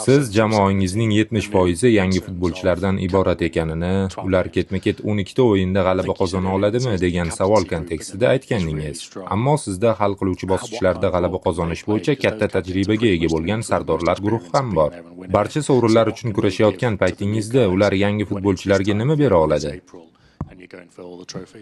Siz jamoangizning 70% yangi futbolchilardan iborat ekanini, ular ketma-ket 12 ta o'yinda g'alaba qozona oladimi degan savol kontekstida aytgandingiz. Ammo sizda hal qiluvchi bosqichlarda g'alaba qozonish bo'yicha katta tajribaga ega bo'lgan sardorlar guruhi ham bor. Barcha sovrinlar uchun kurashayotgan paytingizda ular yangi futbolchilarga nima bera oladi?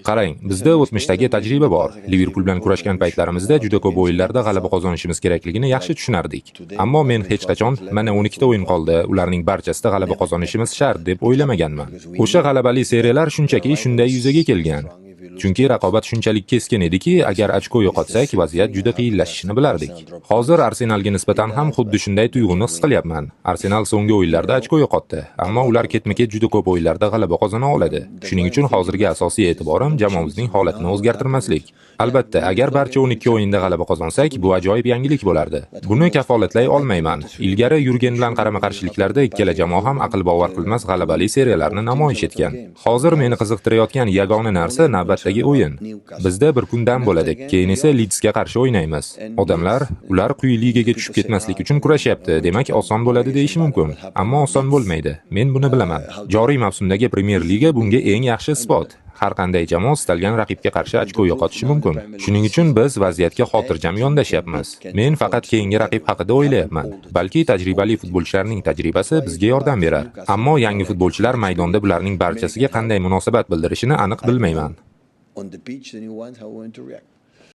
Qarang, bizda o'tmishdagi tajriba bor. Liverpul bilan kurashgan paytlarimizda juda ko'p o'yinlarda g'alaba qozonishimiz kerakligini yaxshi tushunardik. Ammo men hech qachon mana 12 ta o'yin qoldi, ularning barchasida g'alaba qozonishimiz shart deb o'ylamaganman. O'sha g'alabali seriyalar shunchaki shunday yuzaga kelgan. Chunki raqobat shunchalik keskin ediki, agar ochko yo'qotsak, vaziyat juda qiyinlashishini bilardik. Hozir Arsenalga nisbatan ham xuddi shunday tuyg'uni his qilyapman. Arsenal so'nggi o'yinlarda ochko yo'qotdi, ammo ular ketma-ket juda ko'p o'yinlarda g'alaba qozona oladi. Shuning uchun hozirgi asosiy e'tiborim jamoamizning holatini o'zgartirmaslik. Albatta, agar barcha 12 o'yinda g'alaba qozonsak, bu ajoyib yangilik bo'lardi. Buni kafolatlay olmayman. Ilgari Yurgen bilan qarama-qarshiliklarda ikkala jamoa ham aql bovar qilmas g'alabali seriyalarni namoyish etgan. Hozir meni qiziqtirayotgan yagona narsa navbatdagi o'yin. Bizda bir kun dam bo'ladi, keyin esa Lidsga qarshi o'ynaymiz. Odamlar, ular quyi ligaga tushib ketmaslik uchun kurashyapti, demak oson bo'ladi deyishi mumkin. Ammo oson bo'lmaydi. Men buni bilaman. Joriy mavsumdagi Premyer Liga bunga eng yaxshi isbot. Har qanday jamoa istalgan raqibga qarshi ochko yo'qotishi mumkin. Shuning uchun biz vaziyatga xotirjam yondashyapmiz. Men faqat keyingi raqib haqida o'ylayapman. Balki tajribali futbolchilarning tajribasi bizga yordam berar. Ammo yangi futbolchilar maydonda bularning barchasiga qanday munosabat bildirishini aniq bilmayman. On the pitch, the new ones, how we want to react.